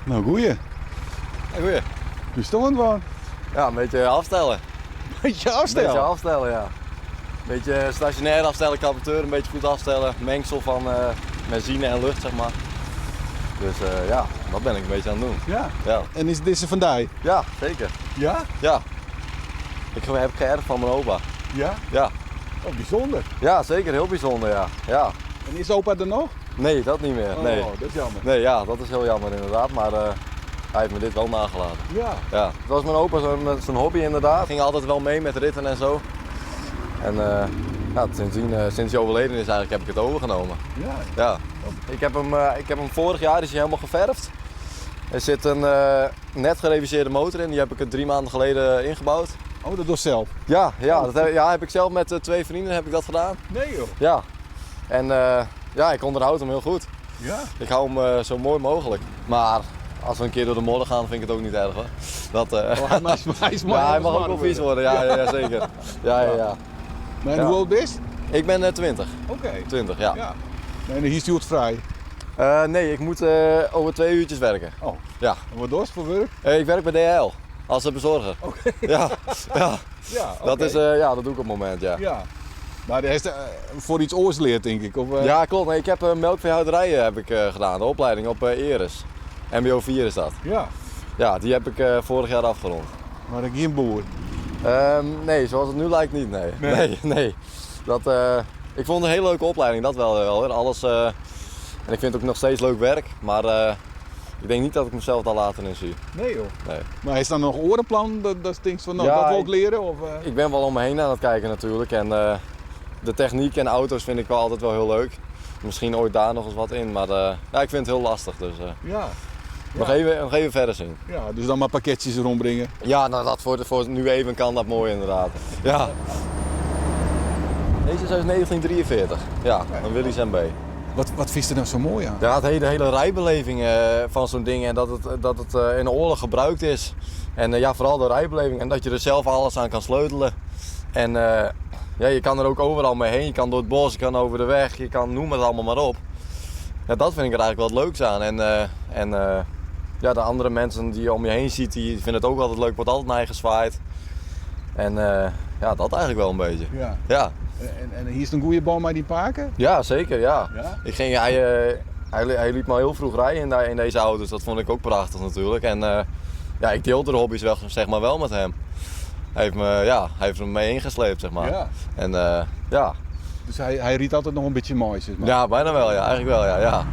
No goeie. Ja, goeie. Bist oan it dwaan? Ja, in beetje afstellen. Beetje afstellen? Beetje afstellen, ja. Beetje stationair afstellen, carburateur een beetje goed afstellen. Mengsel van benzine en lucht, zeg maar. Dus ja, dat ben ik een beetje aan het doen. Ja? Ja. En is dizze fan dy? Ja, zeker. Ja? Ja. Ik heb geërfd van mijn opa. Ja? Ja. Oh, bijzonder. Ja, zeker. Heel bijzonder, ja. Ja. En is opa der noch? Nee, dat niet meer. Oh, Nee. dat is jammer. Nee, ja, dat is heel jammer inderdaad. Maar hij heeft me dit wel nagelaten. Ja. Ja. Het was mijn opa zijn hobby inderdaad. Ging altijd wel mee met ritten en zo. En ja, sinds hij overleden is eigenlijk heb ik het overgenomen. Ja. Ja. Ik heb hem ik heb hem vorig jaar is hij helemaal geverfd. Er zit een net gereviseerde motor in, die heb ik er 3 maanden geleden ingebouwd. Oh, dat doe je zelf? Ja, ja, dat heb, ja, heb ik zelf met 2 vrienden heb ik dat gedaan. Nee joh? Ja. En ja, ik onderhoud hem heel goed. Ja? Ik hou hem zo mooi mogelijk. Maar als we een keer door de modder gaan, vind ik het ook niet erg hoor. Dat Oh, hij mag, hij is Ja, hij mag ook mooi wel vies worden, ja, ja, ja, zeker. Ja, ja, ja. Maar en Ja. hoe oud ben je? Ik ben 20. Oké. 20, ja. Ja. En hier stuurt vrij? Nee, ik moet over 2 uurtjes werken. Oh. Ja. En wat doe je voor werk? Ik werk bij DHL, als bezorger. Oké. Ja, ja. Ja, Dat oké. dat doe ik op het moment, ja. Ja. Maar hij is voor iets oors leert, denk ik. Of? Ja, klopt. Nee, ik heb melkveehouderij heb ik gedaan, de opleiding op Aeres. MBO 4 is dat. Ja. Ja, die heb ik vorig jaar afgerond. Maar ik geen boer? Nee, zoals het nu lijkt niet, nee. Nee. Nee, nee. Dat ik vond het een hele leuke opleiding, dat wel, wel, hoor. Alles, en ik vind het ook nog steeds leuk werk, maar ik denk niet dat ik mezelf daar later in zie. Nee joh. Nee. Maar is daar nog orenplan? Dat denk je van, nou, Ja, dat wil ik ik leren? Of? Ik ben wel om me heen aan het kijken natuurlijk. En de techniek en auto's vind ik wel altijd wel heel leuk. Misschien ooit daar nog eens wat in, maar ja, ik vind het heel lastig. Dus Ja. nog even verder zien. Ja, dus dan maar pakketjes erom brengen. Ja, nou dat voor nu even kan dat mooi inderdaad. Ja. Deze is uit 1943. Ja, een Willys MB. Wat vind je er nou zo mooi aan? Ja, het hele rijbeleving van zo'n ding en dat het in de oorlog gebruikt is. En ja, vooral de rijbeleving en dat je er zelf alles aan kan sleutelen. En ja, je kan er ook overal mee heen. Je kan door het bos, je kan over de weg, je kan noem het allemaal maar op. Ja, dat vind ik er eigenlijk wel het leukste aan. En de andere mensen die je om je heen ziet, die vinden het ook altijd leuk, wordt altijd naar je gezwaaid. En ja, dat eigenlijk wel een beetje. Ja. Ja. En hier is een goede bal met die paken? Ja, zeker, ja. Ja? Hij liet me al heel vroeg rijden in deze auto's, dat vond ik ook prachtig natuurlijk. En ja, ik deelde de hobby's wel met hem. Hij heeft me mee ingesleept. Ja. En ja. Dus hij riet altijd nog een beetje mooi, zeg maar. Ja, bijna wel, ja. Eigenlijk wel, ja, ja.